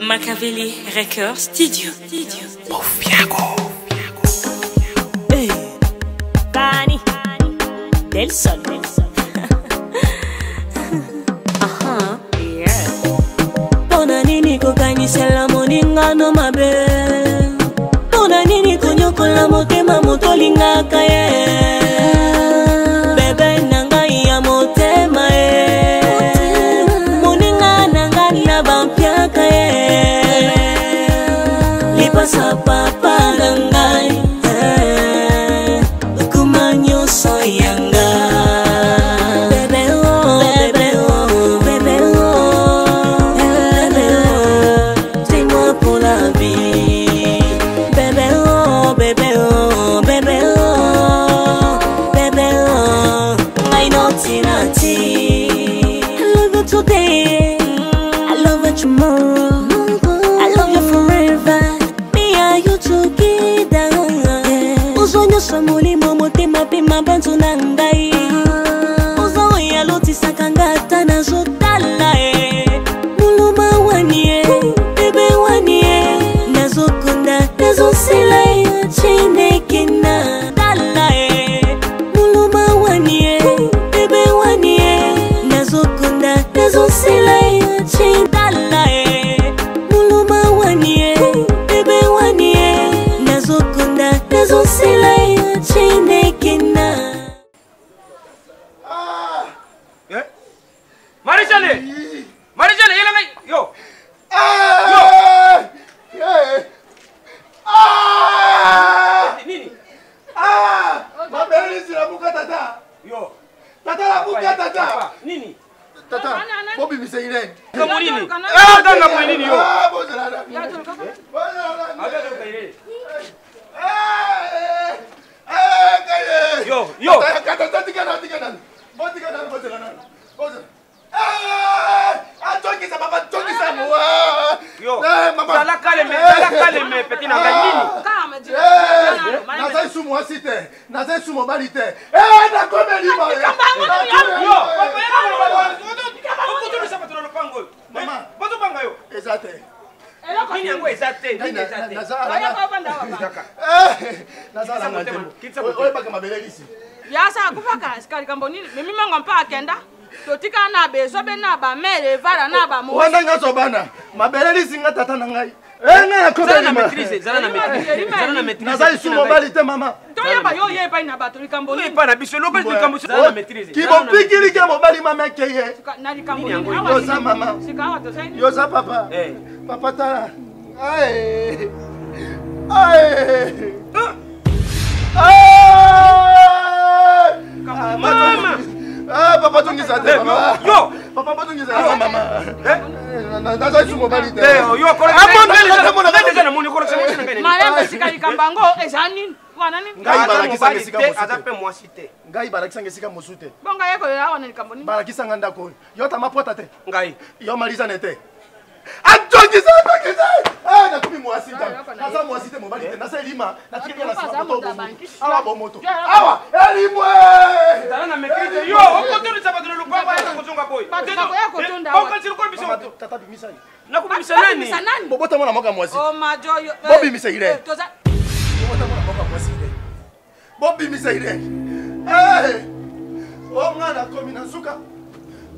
Machiavelli Record Studio. Bofiago. Hey. Bani Del Sol. Aha, yeah. Mpona nini kokanisela moningano mabe? Mpona nini konyokola motema moto olingaka ye? Bebe na ngai ya motema ye, moninga na ngai na bampiaka ye, lipasa papa na ngai eh, okoma nyonso ya nga. Bebe oh, bebe oh, bebe oh, bebe oh, t'es moi pour la vie. Bébé oh, bébé oh, bébé oh, bébé oh, I know Tinati. I love you today, I love you tomorrow, I love you forever. Me and you together. Ozwa nyonso molimo motema mpe mabanzo na ngai. Oza oyo alotisaka nga ata nazotala ye. Moloma wani ye, bebe wani ye, nazokonda nazosela ye chineke na tala ye. Moloma wani ye, bebe wani ye, nazokonda nazosela ye chintala ye. Moloma wani ye, bebe wani ye, nazokonda nazosela ye chineke na. Ah! Eh? Marie-Jeanne! Marie-Jeanne, yela ngai! Yo! Ah! Eh! Ah! Nini? Ah! Mabele lamuka tata. Yo! Tata lamuka tata. Papa, nini? Tata, bobimisa Irene. Ngambo nini? Ah, tanga boye nini yo? Ah, bozala na. Bozala na. Abe azoka Irene. Eh! Eh, kaye. Yo, yo. Tata, tata, tika na, tika na. Botika na, bozala na. Bozala. Eh! Atongisa papa, tongisa moi. Yo. Eh, mama. Zala kaleme, zala kaleme, petit na ngai nini? Eh, naza esu mwasi te, naza esu mobali te. Eh, nakomeli boye. Yo, papa, yaka koloba. Okotolisa bato na lopango oyo. Mama. Bazobanga yo. Eza te. Nini yango eza te? Nini eza te? Naza alanga te. Kitisa motema. Oyebaka mabele lisi. Yasa akufaka sika likambo nini? Memi mango mpe akenda totika na bezo be na bamere evala na bamosi. Wana nyonso bana mabele lisi nga tata na ngai. Eh, nga Zala na nakomeli maîtrise, zala na maîtrise. Zala na maîtrise. Naza lisu mobali te mama. Toyeba yo ye epai na bato likambo Oyo nini? epai na biso, loba likambo zala na maîtrise. Kibopikilike mobali mama ekeye. Sika- na likambo Nini nini? yango Awa Yoza sika- mama. sika awa tozali nini? Yoza papa. Eh. Papa tala. Aye. Aye. Aye. Ah, Mama. Ah, papa tongisa te Eh, mama. yo. Papa tongisa te mama. Eh? Naza lisu mobali te. Eh, yo, Ah, mona, mona, mona. Ngai deja namoni, kolakisa mwasi na ngai nini? Malembe sika likambo yango eza nini wana nini? Ngai Aza balakisanga mobali esika te, mosusu aza te. mpe mwasi te. Ngai balakisanga esika mosusu te. Bongo ye koyola awa na likambo nini? Balakisanga ndako oyo. Yo tama pota te. Ngai. Yo malizane te. Atongisa, atongisa. Ah, nakomi mwasi te. Naza mwasi te mobali te. Naza elima. Natikeli na sima moto bomoto. Awa bomoto. Awa elimwe. Zala na maîtrise. Yo, okotolisa bato na lopango ayaka kozonga boye. Bato bakoya kotonda awa. Okanisi lokola biso Mama, bato. Tata bimisa ye. Nakobimisa nani? Babimisa nani? Bobota mwana moko ya mwasi. Oh, majo yo- eh, Bobimisa Irene. eh, toza- Bobota mwana moko ya mwasi Irene. Bobimisa Irene. Eh! O nga nakomi na suka.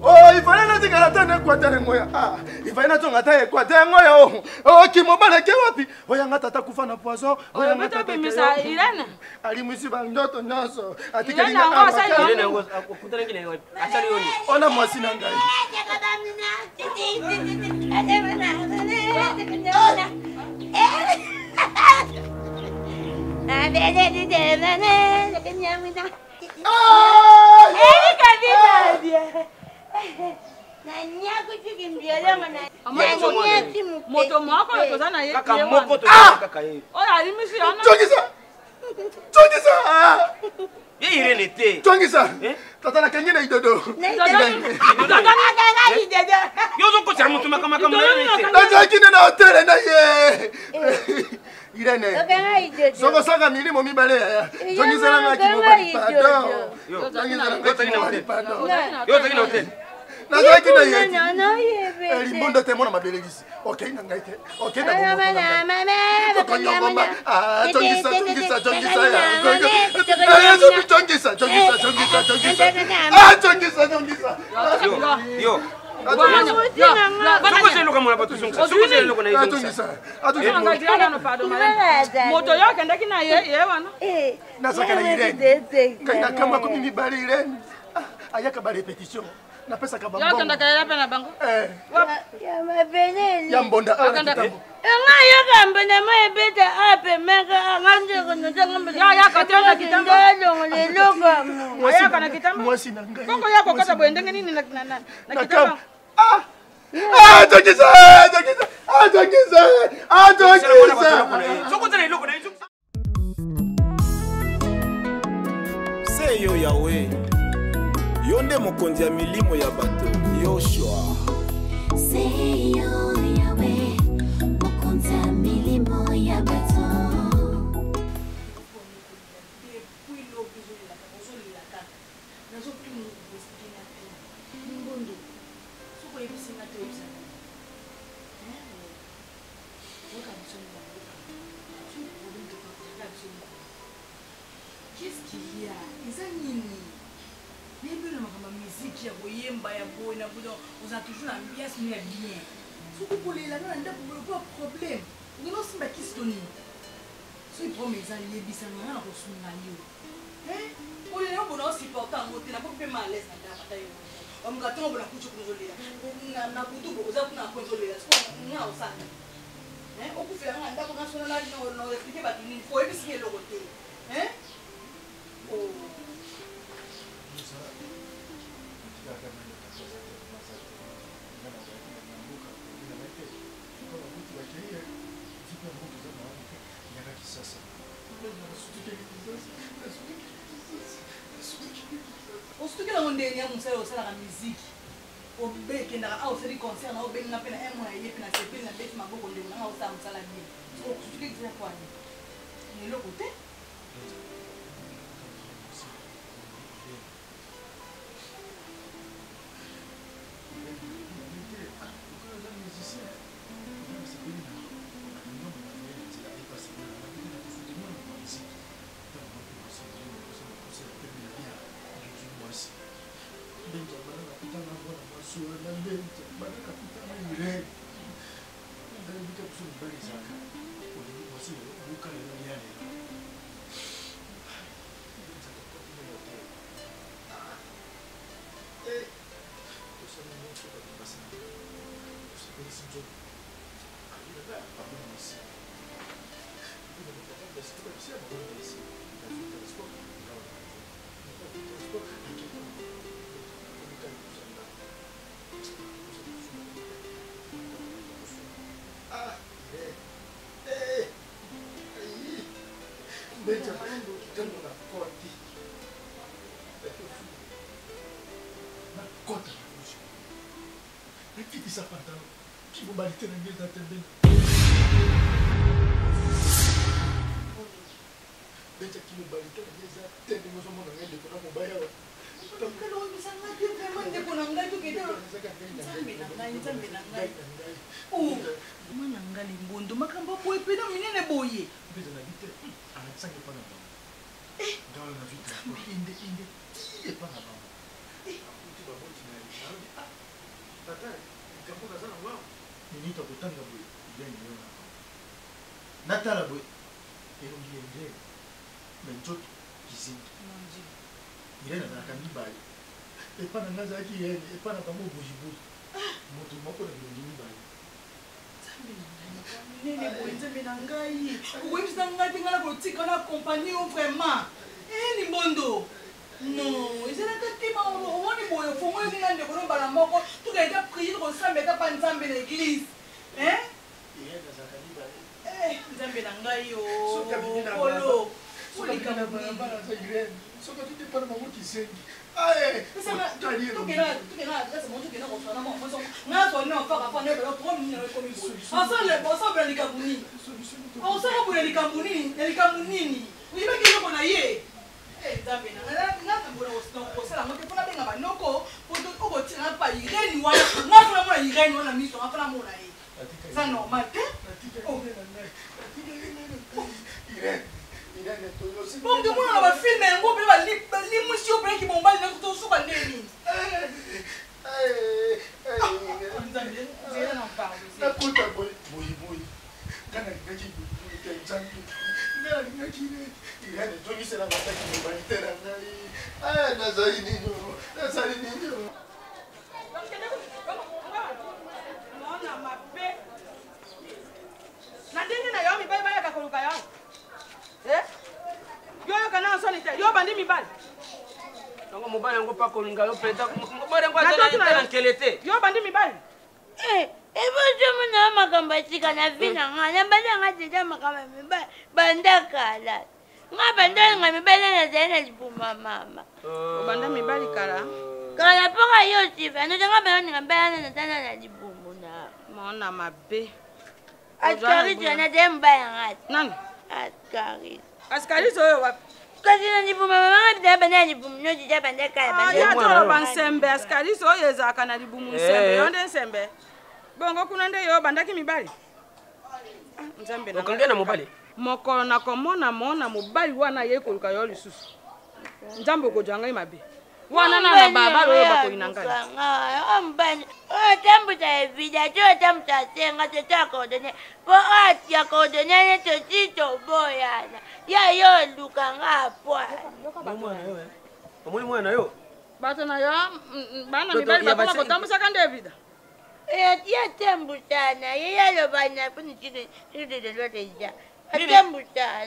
Oh, ifale natikala ata na ekwata yango ya. Ah, ifale nazonga ata ekwata yango ya. Oh, oh kimobala ke wapi? Oya nga tata kufa na poison. Oya nga Oyo tata tobimisa ke- Irene. Alimwisi bandoto nyonso. Atikeli Irene nga yango awa asali kaka. Irene yango, okutanaki na ye wapi? Asali yo nini? Ona mwasi na ngai. Moto moko oyo toza na ye Kaka ye moko wana. tozali kaka ye. Oyo alimisi wana. Tongisa. Tongisa. Ah! Ye Irene te. Tongisa. Eh? Tata nakangi na idodo. Yo ozokotisa moto makambo na Irene te. Nazalaki nde na hotele na ye. Irene. Soki osaka milimo mibale yaya. Zongiselanga kimobali pardon. Yo. Zongiselanga Yo ozalaki na kimobali hotel. pardon. Yo ozalaki na hotel. Nazalaki na ye. Limbondo te mona mabelelisi. Okei na ngai te. Okei na bomoko. Ah, tongisa, tongisa, tongisa. Tongisa, tongisa, tongisa, tongisa. Ah, tongisa, tongisa. Yo. Moto yo akendaki na ye ye wana. Nazalaka na Irene. Kai nakamwa komi mibale Irene. Ayaka ba répétition. Napesaka Yo akendaka ye mpe na bango. Ya mbonda awa na kitambo. Nga yoka mbonda mo ebeta ape meka nga ndeko notanga Ya yaka te na kitambo. Ndongo leloko mo. Ayaka na kitambo. Mwasi na ngai. Bongo ya kokata boye ndenge nini na na na kitambo. Ah! Ah, tongisa! Tongisa! Ah, tongisa! Ah, tongisa! Se yo Yawe, yo nde mokonzi ya milimo ya bato, Yoshua. Se yo Yawe, mokonzi ya milimo ya bato. Depuis lobi ozolela kaka, ozolela kaka. Nazotuna oexplike nga te. Limbondo, soki oyebisi nga te oyebisa nani? Hein? Yoka biso mibale. Soki problème topartagaka biso mibale. Qu'est-ce qu'il y a? Eza nini? Nayebi yo na makambo ya miziki ya koyemba ya boye na boye, donc ozala toujours na ambiance no ya bien. Soki okolela nga na ndako boye lokola problème, okende osimba kisi to nini? Soki problème eza yebisa nga, nga nakosunga yo. Hein? Kolela yo bona osupporte yango te, nakomi mpe mal à l'aise na ndako ata yo moko. Bamuka ntongo bona kutu kuna ozolela. Na butu oza kuna na coin ozolela. Sikoyo nga osala nini? Hein? Okufela nga na ndako nga sona na na expliquer bato nini? Fo oyebisi nga eloko te. Hein? Oh. Osutukela yango ndenge ya mosala osalaka miziki obekendaka awa osali concert na obengi nga mpe na un mois ye mpe na sepeli na beti maboko ndeko nanga osala mosala bien osutukeli eza po ani na eloko te. Nakitisa pantalon kibobali te na ngai eza pembeni beta kimobali te na ngai eza te ndenge ozomona ngai ndeko na mobali awa. Ndeko na ngai tokende, nzambe na ngai, nzambe na ngai, mwana ngai Limbondo, makambo ya boye mpena minene boye. Mpe nabi te alakisaki epa na bango ngai wana nazwi transport inde inde ti epa na bango akuti baboti na ye nalobi ah tata likambo naza na wango minute akotanga boye Irene yo na bango natala boye elongi ya Irene me nzoto kizingi. Irene azalaka mibale epa na ngai azalaki Irene epa na bango buyibuyi moto moko na bilongi mibale. Nzambe na ngai, makambo minene boye, nzambe na ngai, okoyebisa ngai te ngai nakotika na accompagne yo vraiment. Eh, Limbondo, non ezalaka te omoni boye ofongoli ngai ndeko no mbala moko tokende ta prier tokosambela ta pa nzambe na église. Hein? Irene azalaka mibale. Eh, nzambe na ngai Soki abimi na okolo soki abimi na balabala aza Irene soki atuti epa na bango kizengi. Aye, otali elongi. Osala boye likambo nini na likambo nini oyebaki eloko na ye. Nzambe na ngai, nga na kosala yango te mpo nabenga banoko. kotika nga mpa Irene wana. Nga mpo namona Irene wana miso, nga mpo namona ye. Eza normal te. Oh. Bon, tomona na bafilme yango mpe balimwisi yo mpe kimombali na tosuka nde nini? Nakuta boye boye boye, nga nalingaki boye te, Nzambe, nga nalingaki Irene ezongiselanga ataki mobali te na ngai. Nazali nini? Nazali nini? Mona mabe na ndenge na yo, mibali bayaka koluka yo. Eh? Yo yoka na nsoni te, yo bandi mibali. Yango mobali yango mpa kolinga yo mpenza, mobali yango aza na nkele te. Yo bandi mibali. Ebozomona makambo ya sika na vi na ngai, nabandi yanga deja makambo ya mibali banda kala. Nga banda olinga mibali, nazali na libuma mama. Obanda mibali kala? Kala mpoka yo sifa noto, nga banda olinga mibali wana nazali na libumu na. Mona mabe. Ascaris wana te, mobali yanga. Nani? Ascaris. Ascaris oyo wapi? Kasi na libumu mama nga deja banda na libumu no deja banda kala. Banda ya toloba nsembe, ascaris oyo ezalaka na libumu nsembe, yo nde nsembe bongo kuna nde yo bandaki mibali. Nzambe. Okangai na mobali. Mokolo nakomona mona mobali wana ayei koluka yo lisusu, Nzambe okozwa ngai mabe wana na na babala oyo bakoyina ngai. Mobali oyo atambusa evida te, oyo atambusa asenga te, to akordone mpo oyo ya coordonne ne tosi toboyana ya yo oluka nga apwa. Omoni mwana na yo? Bato na yo bana mibali bakoma kotambusaka nde evida. Ye atambusana ye, yaloba na deja atambusana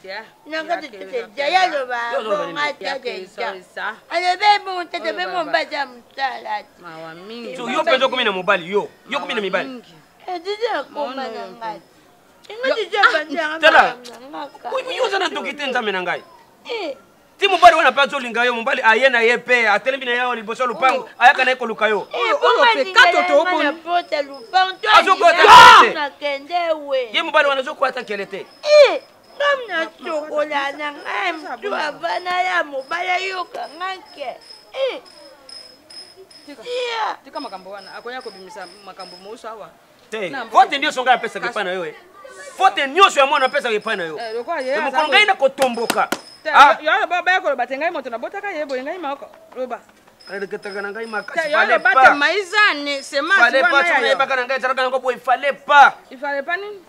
ye nakatiteja, yaloba bonga ta deja, aloba ebongo tata mpe mobali ya mosala. Yo mpenza okomi na mobali, yo yo komi na mibali. Etiti akoma na ngai. Tala, yo oza na ndoki te, Nzambe na ngai. Ti mobali wana mpe azolinga yo, mobali aye na ye mpe atelemi na ye awa liboso ya lopango, ayaka na ye koluka yo. Ye mobali wana azokwata nkele te. Ngam nasokola na ngai motu avana ya mobali ayoka nga nke. Tika makambo wana, akoya kobimisa makambo mosusu awa. Te, faute nyonso ngai apesaka epai na yo, e faute nyonso ya mwana apesaka epai na yo. Mokolo ngai nakotomboka. Yo loba, baya koloba te ngai moto nabotaka ye boye, ngai moko loba. Reketaka na ngai makasi. Yo loba te maizane semence wana ya nayebaka na ngai ezalaka yango boye, fallait pas. Il fallait pas nini?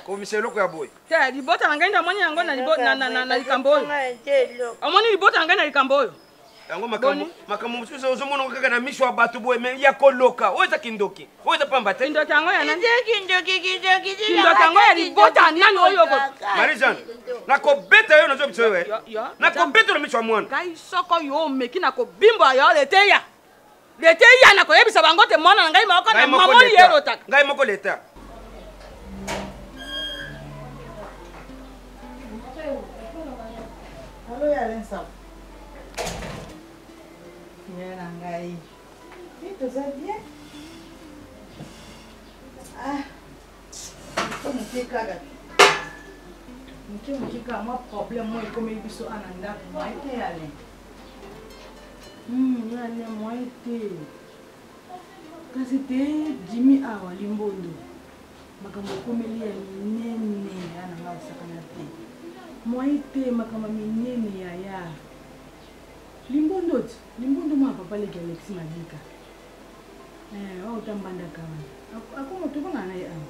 Komisa eloko ya boye. Te, libota na ngai nde amoni yango na likambo oyo. Omoni libota na ngai na likambo oyo. Yango makambo makambo mosusu ozomona kaka na miso ya bato boye, me ya koloka oyo eza kindoki, oyo eza pamba te. Kindoki yango ya nani? Kindoki, kindoki. Kindoki yango ya libota nani oyo? Marie Jeanne, nakobeta yo, nazo biso yo, nakobeta na miso ya mwana. Ngai soko yo omeki na kobimbwa yo leteya leteya, nakoyebisa bango te mwana na ngai moko na mamoni ye lotaka. Ngai moko leta. Alo ya Lensa. Ya na ngai. Mi toza bien. Ah. Ko moke kaka. Moke moke kaka mwa problème moko ekomeli biso ana ndako moyen te ya Alain. Ya Alain moyen te. Kasi te Jimmy awa limbondo. Makambo ekomeli ya minene ya na ngai osakana te. Moyen te, makambo ya minene yaya. Limbondo ti, limbondo mwana papa leki Alexis Mabika. Eh, oyo ta mbandaka wana. Akoma tobanga na ye awa.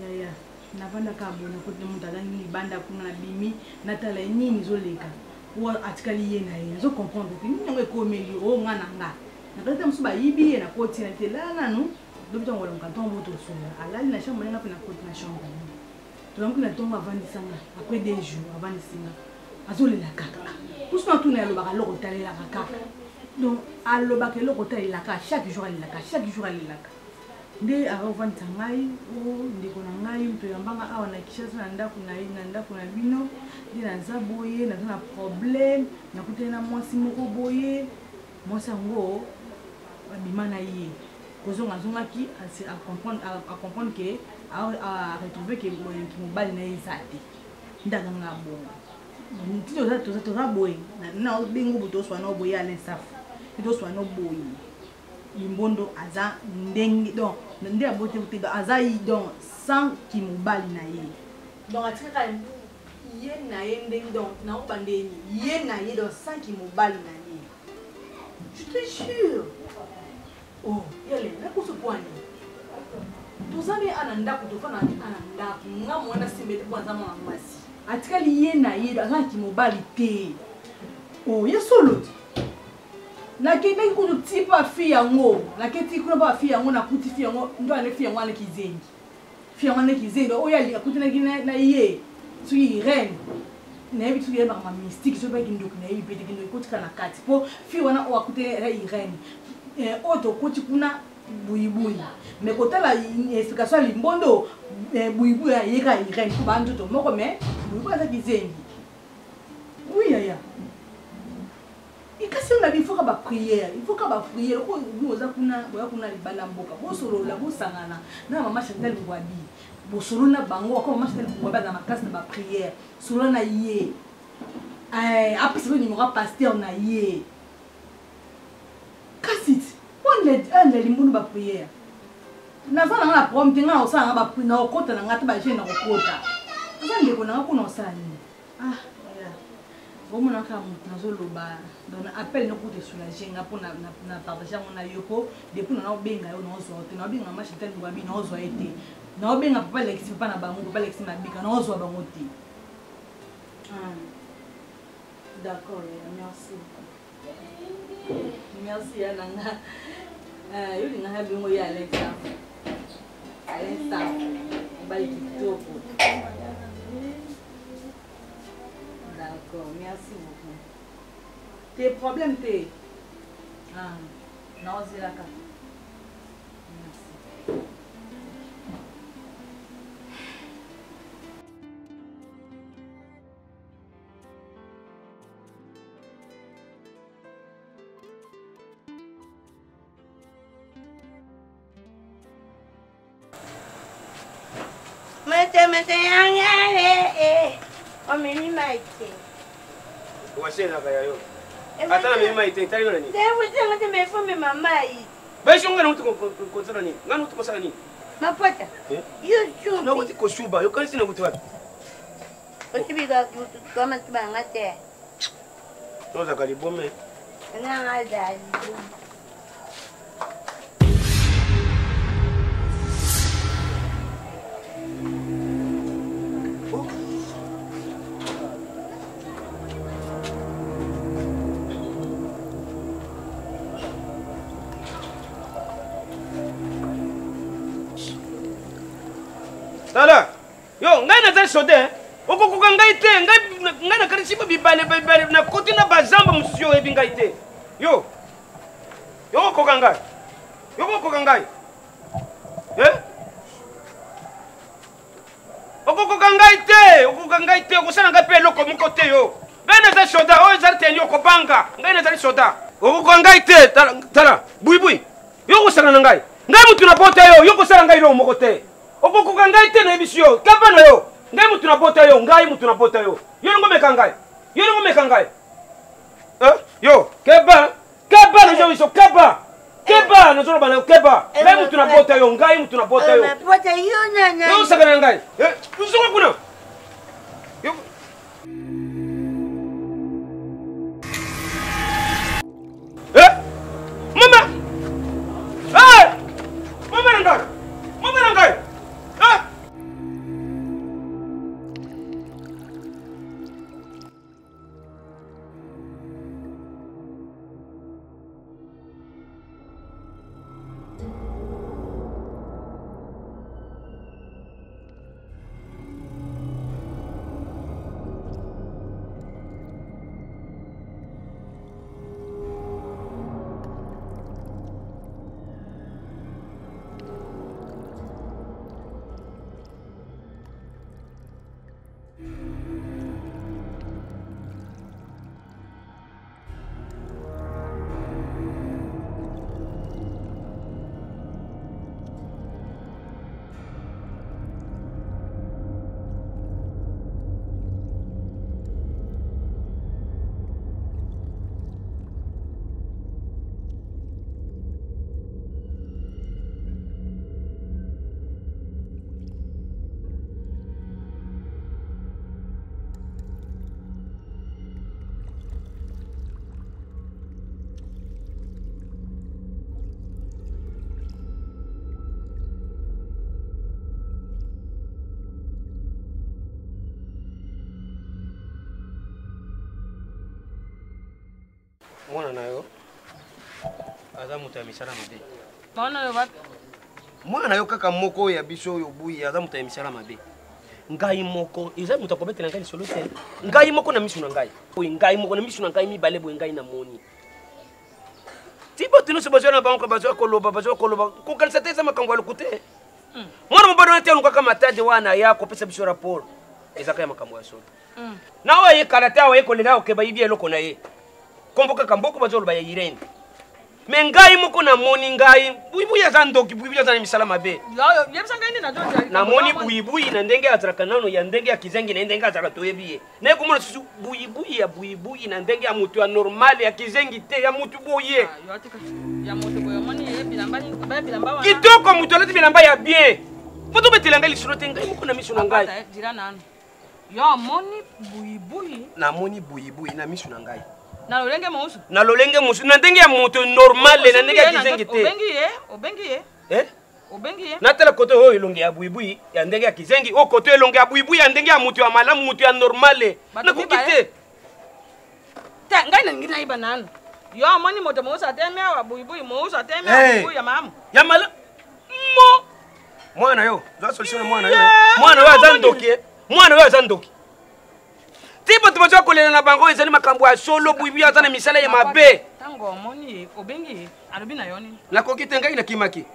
Yaya, navandaka boye nakoti na moto azangi libanda kuna, nabimi natala ye nini ezoleka. Po atikali ye na ye, nazo comprendre te nini yango ekomeli o nga na nga. Nakati ta mosusu bayibi ye, nakoti na te lala nanu lobi ntango olamuka ntongo moto osola alali na chambre nga mpe nakoti na chambre na ye. Tolamuki na ntongo avandisa nga après 2 jours avandisi nga, azolela kaka kusu na tuna, alobaka eloko otalelaka kaka, donc alobaka eloko otalelaka chaque jour, alelaka chaque jour, alelaka nde akovandisa ngai. O ndeko na ngai moto yambanga awa na Kinshasa na ndako na ye, na ndako na bino nde naza boye, naza na problème, nakutani na mwasi moko boye, mwasi yango abima na ye, kozonga azongaki acomprendre ke aretrouve ke mobali na ye eza te, nde azanga bongo. Ti toza toza toza boye. Na bengo buto swa no boye Alain Safu. Ti to swa no boye. Limbondo aza ndenge donc nde abote te aza donc sans kimobali na ye. Donc atikaka ye na ye ndenge donc naobanda ye nini ye na ye donc sans kimobali na ye. Je te jure. Oh, yale, nakusu kwani. Toza ne ana ndako tofanda ana ndako nga mwana simba ete mpo aza mwana mwasi. Atikali ye na ye aza na kimobali te. Oh, ye solo te. Nakendaki kutu ti mpo afi yango naketi kuna mpo afi yango nakuti fi yango ndo ane fi yango ane kizengi fi yango ane kizengi oyo akutanaki na ye soki Irène nayebi soki eyebaka ma mystique soki mpe kindoki nayebi mpe te kindoki ekotika na kati mpo fi wana oyo akutani eza Irène eh, oyo tokoti kuna buyibuyi mais kotala explication ya limbondo eh, buyibuyi ayeka Irène mpo banzoto moko mais buyibuyi aza kizengi oui yaya kasi oyo il faut ka baprière il faut ka baprière oyo oza kuna boya kuna libanda mboka bosolola bosangana na mama Chantal Ngwabi bosolo na bango akoma mama Chantal Ngwabi aza makasi na baprière solola na ye eh, apesa mpe numero ya pasteur na ye kasi ti oyo limbunu baprière naza nanga na problème te ngai nakosala nanga nakokota na ngai te bajeune nakokota aza ndeko nanga kuna osala nini ah omona kaka moto nazoloba donc appel no kuta esoulage nga mpo na partage yango na yo mpo depuis na naobenga yo naozwa yo te naobenga mama chantal ngwabi naozwa ye te naobenga papa alexi papa na bango papa alexi mabika naozwa bango te ah. d'accord merci merci ya na nga ah, yo olingaka bengo ye alexa alexa mobali kitoko d'accord merci beaucoup te problème te ah, naozelaka merci. Mete mete yanga eh omemi mai te. Waselaka ya yo. Ata na memi mai te etali yo na nini? Te wusenga te mais faut mema mai. Baisi nga nauti kosala nini? Nga nauti kosala nini? Mapota. Yo subi. Nauti kosuba, yokanisi nauti wapi? Osubi kama suba nga te. Tozaka libome. Nga nga zali libome. Tala, yo ngai nazali soda eh? Okokoka ngai te, ngai ngai nakanisi ba bibale bibale nakoti na bazamba mosusu yo oyebi ngai te. Yo yo okokoka ngai, yo okokoka ngai eh? Okokoka ngai te, okokoka ngai te, okosala ngai mpe eloko moko te yo. Ngai nazali soda, oyo ezali teni okobanga. Ngai nazali soda. Okokoka ngai te, tala, tala, buibui. Yo okosala na ngai. Ngai motu na bota yo, yo okosala ngai eloko moko te. Okokoka ngai te nayebisi yo, kaba na yo. Ngai motu na bota yo, ngai motu na bota yo. Yo lingo meka ngai. Yo lingo meka ngai. Eh, yo, keba. Keba na yo, keba. Keba nazoloba na yo, keba. Ngai motu na bota yo, ngai motu na bota yo. Bota yo na nani? Yo osakana na ngai. Eh, zonga kuna. Yo Eh! Mama! Eh! Mama na ngai! Mama na ngai! Eh! Mwana na yo aza moto ya misala mabe. Mwana yo wapi? Mwana na yo kaka moko oyo ya biso oyo buyi aza moto ya misala mabe. Ngai moko eza moto akobetela ngai lisolo te. Ngai moko na miso na ngai. Boye ngai moko na miso na ngai mibale boye ngai namoni. Ti bato nyonso bazwa na bango bazwa koloba bazwa koloba kokanisa te eza makambo ya lokuta. Mwana mobali wana te alukaka matadi wana ya kopesa biso rapport ezaka ya makambo ya solo. Na oyo aye kala te awa ye kolela oke bayibi eloko na ye kombo kaka mboko bazoloba ya Irene me ngai moko namoni ngai buyibuyi aza ndoki buyibuyi aza na misala mabe namoni buyibuyi na ndenge azalaka nano ya ndenge ya kizengi na ye ndenge azalaka toyebi ye naye komona susu buyibuyi ya buyibuyi na ndenge ya moto ya normale ya kizengi te ya motu boye kitoko moto alati bilamba ya bien po tobetela ngai lisolo te ngai moko na miso na ngai Yo amoni buyibuyi. Namoni buyibuyi na miso na ngai. Na lolenge mosusu. Na lolenge mosusu na ndenge ya moto normale na ndenge ya kizengi te. Obengi ye, obengi ye. Eh? Obengi ye. Natala kote oyo elongi ya buyibuyi ya ndenge ya kizengi, oyo kote elongi ya buyibuyi ya ndenge ya moto ya malamu, moto ya normale. Nakoki te. Te, ngai nalingi nayeba nanu. Yo amoni moto mosusu atemi awa buyibuyi, mosusu atemi awa buyibuyi ya malamu. Ya malamu. Mo. Mwana yo, zwa solution na mwana yo. Mwana yo aza ndoki. Eh. Mwana yo aza ndoki. Ti bato bazwa kolela na bango ezali makambo ya solo buyibuyi aza na misala ya mabe. Tango omoni ye, obengi ye, alobi na yo nini? Nakoki te ngai nakimaki.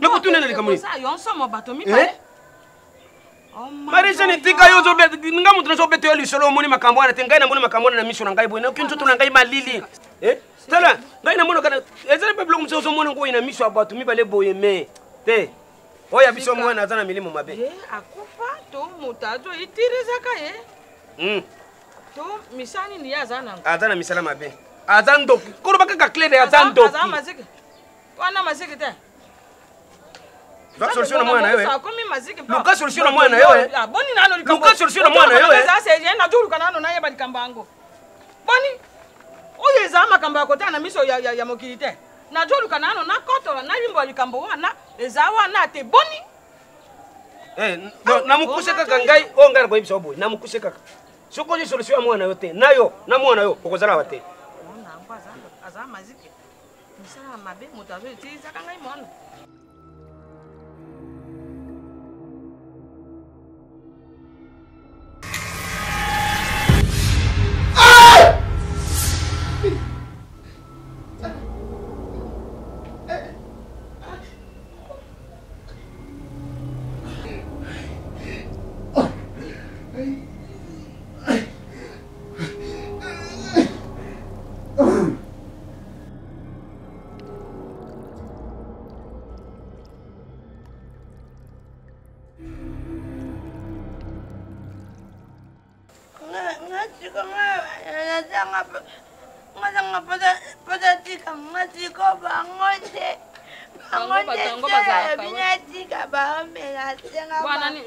Nakotuna na likambo nini? Yo nsomo bato mibale. Eh? Marie-Jeanne tika yo nga moto nazobeta yo lisolo omoni makambo wana te ngai namoni makambo wana na miso na ngai boye nayoki nzoto na ngai malili eh? tala ngai namonaka ezali mpe biloko mosusu ozomona ngo oyo na miso ya bato mibale boye me te oyo ya biso mwana aza na milimo mabe ye akufa to moto azoitirizaka ye hmm. to misala nini ye aza nango aza na misala mabe aza ndoki koloba kaka claire aza ndoki wana maziki te Luka solution na mwana yo. Akomi maziki. Luka solution na mwana yo. Eh. Ah, boni nano likambo. Luka solution na mwana yo. Eh. Eza se na juluka nano na yeba likambo yango. Boni oyo eza makambo ya kotala na miso ya, ya, ya mokili te. Najoluka nano nakotola nalimbola likambo wana eza wana te boni. Eh, no, namukuse kaka ngai oyo ngai nakoyebisa yo boye namukuse kaka soki ozwi solution ya mwana yo te na yo na mwana yo okozala awa te aza maziki misala ya mabe moto azoetilisaka ngai mwana.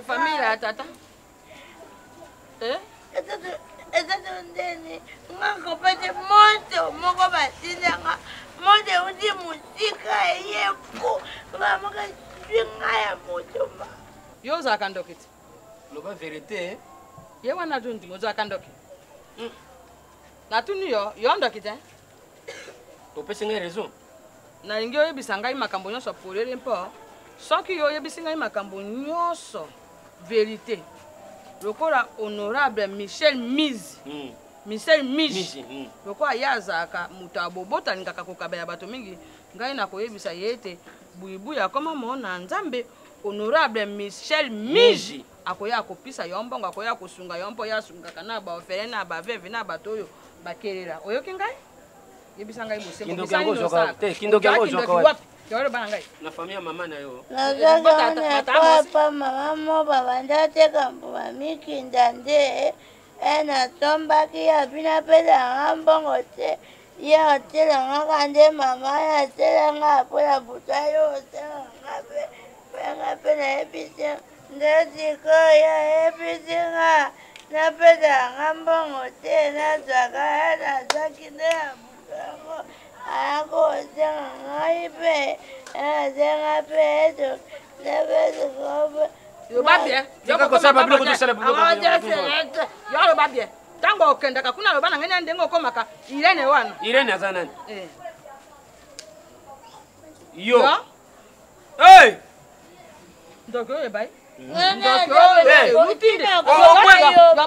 Famille ya tata eh? Eza to ndeni nga kopete moto moko batindanga moto euti mosika eye po nga moko eswi nga ya moto ma yo ozalaka ndoki te loba verite ye wana azo ndima ozalaka ndoki hmm. natuni yo yo ndoki te opesi ngai raison nalingi oyebisa ngai makambo nyonso polele mpo soki yo oyebisi ngai makambo nyonso verite lokola honorable michel mise mm. michel mise mm. lokola ye azalaka moto ya bobota alingaka kokabela bato mingi ngai nakoyebisa ye ete buyibuyi akoma mona nzambe honorable michel miji akoya akopisa yo mbongo akoya kosunga yo mpo ye asungaka na baorphelin na baveve na bato oyo bakelela oyoki ngai yebisa ngai bosembo kindoki yango ozwaka wapi yoloba na ngai na famille ya mama na yo nazaka papa mama mo babanda teka mbuma mikinda nde e nasombaki ya bino apesanga mbongo te ye atelangaka nde mama atelanga mpona buta yo otelanga mpe nga mpe nayebisi nde sikoyo ayebisi nga napesaka mbongo te nazwaka ye nazwaki nde ya butu yango akosenga ngai mpe asenga mpe eto nde sikoyo loba bien kosala biloko tosala yo loba bien. Ntango okendaka kuna loba na ngai na ndenge okomaka Irene wana. Irene aza nani? Eh. Yo. Hey! Ndoki oyo ebai.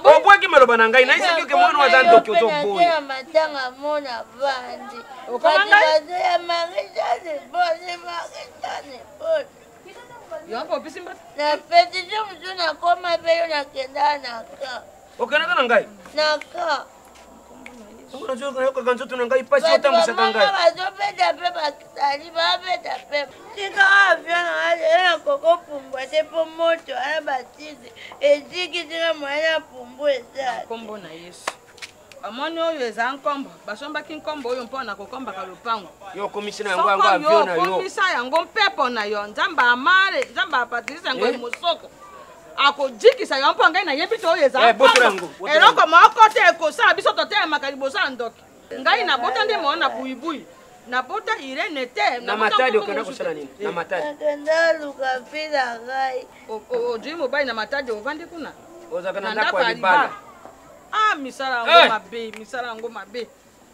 Obwaki maloba na ngai nayesaki oke mwana aza ndoki ozoboya matanga mona vandi Okoma ngai? bato ya marie-jeanne bone marie-jeanne bone Yo mpo opesi mbote. Na petition mosusu nakoma mpe yo nakenda na ka Okendaka na ngai? Na ka. Nayokaka nzoto na ngai mpasi otambwisaka ngai. Bazobeta mpe basali babeta mpe tika avion na ngai lelo nakoko pumbwa te mpo moto wana batisi eziki tika moyen na pumbwa eza Nkombo na Yesu. Omoni oyo eza nkombo, basombaki nkombo oyo mpo na kokombaka lopango. Yo okomisi na yango yango avion na yo. Okomisa yango mpepo na yo, Nzambe amale, Nzambe apatilisa yango Eh? mosoko. Akojikisa yo mpo ngai nayebi te oyo eza Eh, botola nkombo. yango, botola Eloko moko te ekosala biso totelemaka liboso ya ndoki. Ngai nabota nde mona buibui. Nabota Irene te. Na nabota Matadi nkombo okenda mosusu kosala te. nini? Na Matadi. Nakenda luka fila ngai. Ojui mobali na Matadi ovandi kuna. Ozalaka na ndako ya libala. Ah, misala yango Eh! mabe, misala yango mabe.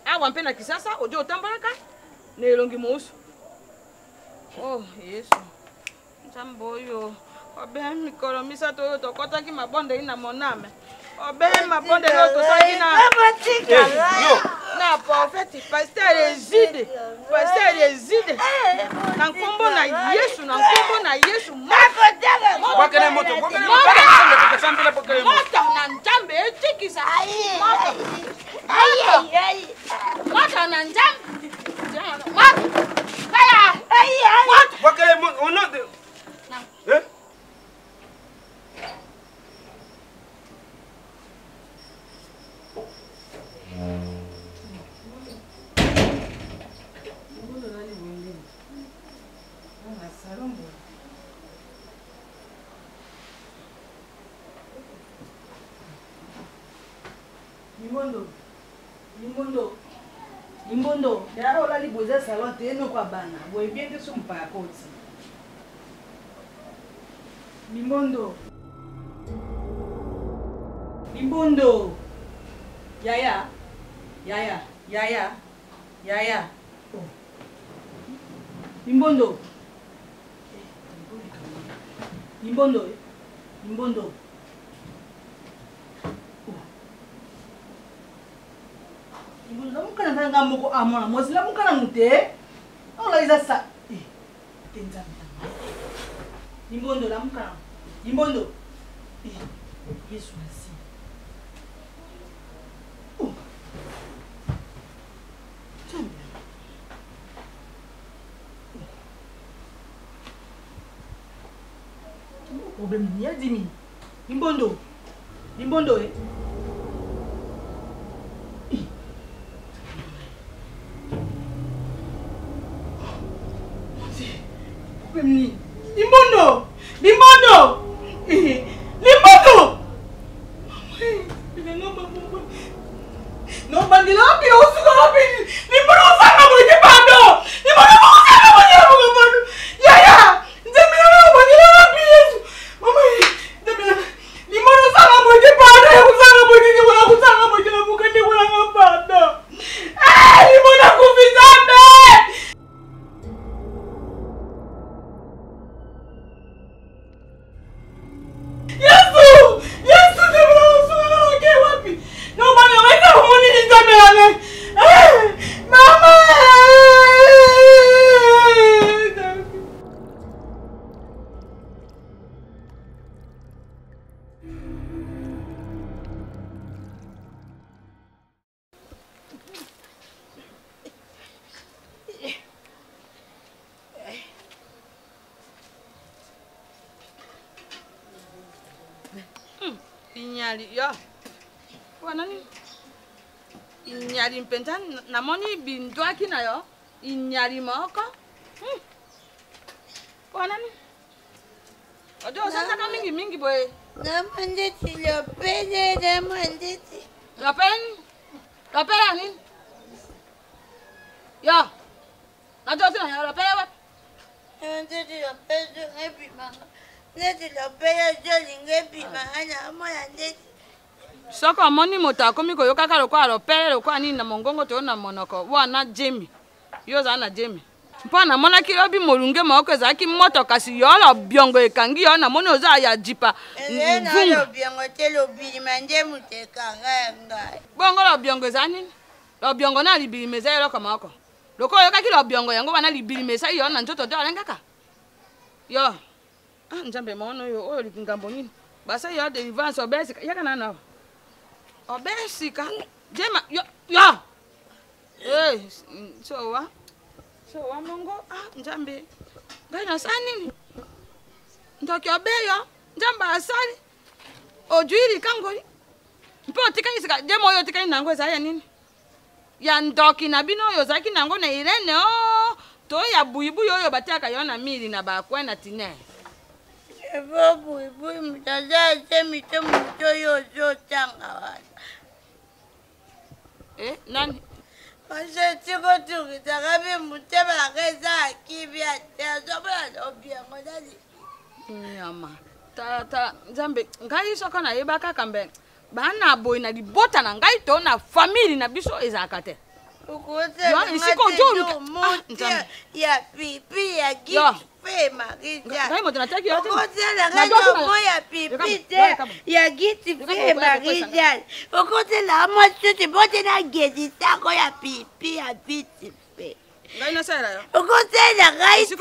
Awa mpe na Kisasa odi otambolaka na elongi mosusu. Oh, Yesu. Nzambe oyo obe mikolo misato oyo tokɔtaki mabondeli na moname obe mabondeli oyo tosalaki na na prophète pasteur Ezide, pasteur Ezide, na nkombo na Yesu, na nkombo na Yesu, Bwakela moto, bwakela moto, sambela bwakela moto. moto na Nzambe etikisa moto, moto na Nzambe, moto kaya moto. Bwakela moto, au nom de Eh? Limbondo, limbondo, limbondo. Yaya olali boye eza salon te enoko ya bana boye bien te so mopaya koti. Limbondo, limbondo. Yaya, yaya, yaya, yaya. Oh. Limbondo. Limbondo, eh. Limbondo. Lamuka na nga moko a mwana mwasi lamuka nanu te aola eza sa eh, te nzambe na ngai limbondo lamuka nanu limbondo eh, yesu masi oh. Nzambe na ngai. Oh. Problème nini ya dimi limbondo limbondo eh. Problème nini? Limbondo! Limbondo! Eh, Limbondo! Nobandela wapi osuka wapi? Limbondo osanga boye te pardon! Limbondo osanga boye te pardon! Yaya! Nzambe na ngai obandela wapi Yesu? Mama Nzambe na Limbondo osanga boye te pardon! Ya kosanga boye te ndeko na kosanga boye te na buka ndeko na ngai pardon! Eh, Limbondo akufi Nzambe! Yesu! Yesu Nzambe na osuka na oke wapi? Nobana waita omoni Nzambe na ngai. Eh, mama! Inyali yo wana nini inyali mpenza namoni bindwaki na yo inyali moko. Wana nini ojo osalaka mingi mingi boye? Namandeti lopele, namandeti. Lopele nini? Lopele ya nini? Yo najosi na yo lopele wapi? Namandeti lopele zonga ebimanga. Neti lopele ezolinga ebimanga, naomona ndeti. Soki omoni moto akomi koyokaka lokola lopele lokola nini na mongongo to na monoko wana jemi. Yo ozala na jemi. Mpo namonaki lobi molunge moko ezalaki moto kasi yo lobiongo ekangi yo namoni oza ya jipa Eze na mvunga. lobiongo te lobilima nde moto ekanga ya ngai. Bongo lobiongo eza nini? Lobiongo na libilima eza eloko moko. Lokola oyokaki lobiongo yango wana libilima esali yo na nzoto te olengaka. Yo ah nzambe maono oyo oyo likambo nini? Basali yo delivrance obesika yaka nanu awa. Obesika jema yo yo Eh, sowa sowa mongo ah nzambe ngai nasali nini ndoki obeyo nzambe asali ojui likangoli mpe otikali sika demo oyo otikali na yango ezali ya nini ya ndoki na bino oyo ozalaki na yango na irene o oh, to ya buyibuyi oyo batiaka yo na mili na bakwe na tiner Ebo buyibuyi moto aza asemi te moto oyo ozotanga wana. Eh, nani? Maseti kotungisaka mpe motema na ngai eza ya kimia te azomona lobiango nani nyama tala tala nzambe ngai soko nayeba kaka mbe bana boye na libota na ngai to na famille na biso ezalaka te okozelanga ya pipi ya gift fe marijaokozelanga jomo ya pipi te ya giti fe marijane okozelanga mwa suti mpo te na gedisako ya pipi ya viti fe okosela ngai te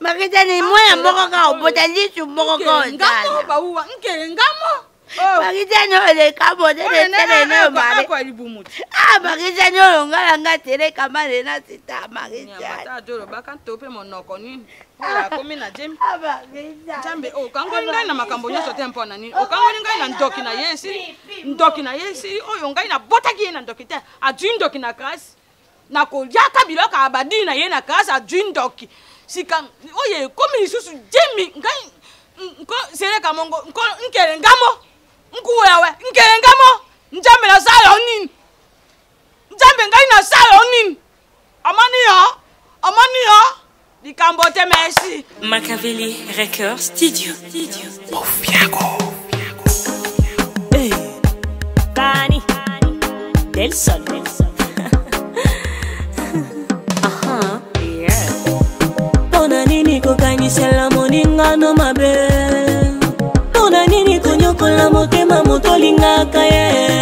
marijane mwana moko kaka obota lisu moko kaka ozala Marijane oleka boteletele mare ah Marijane oyo nga na nga teleka mare na sita Marijane olobaka to mpe monoko nini oyo akomi na jemi nzambe okangoli ngai na makambo nyonso te mpo na nini okangoli ngai na ndoki na ye esili ndoki na ye esili oyo ngai nabotaki ye na ndoki te azwi ndoki na grâce nakoliaka biloko ya badini na ye na grâce azwi ndoki sika oyo ekomi lisusu jemi ngai nko seleka mongo nko nkele ngamo nkuwewe nkele ngamo nzambe nasala yo nini nzambe ngai nasala yo nini amoni yo amoni yo likambo te merci Machiavelli Record Studio. Bofiago. Hey. Bani Del Sol. uh-huh. Yeah. Mpona nini kokanisela moningano mabe? Mpona nini konyokola motema moto olingaka ye?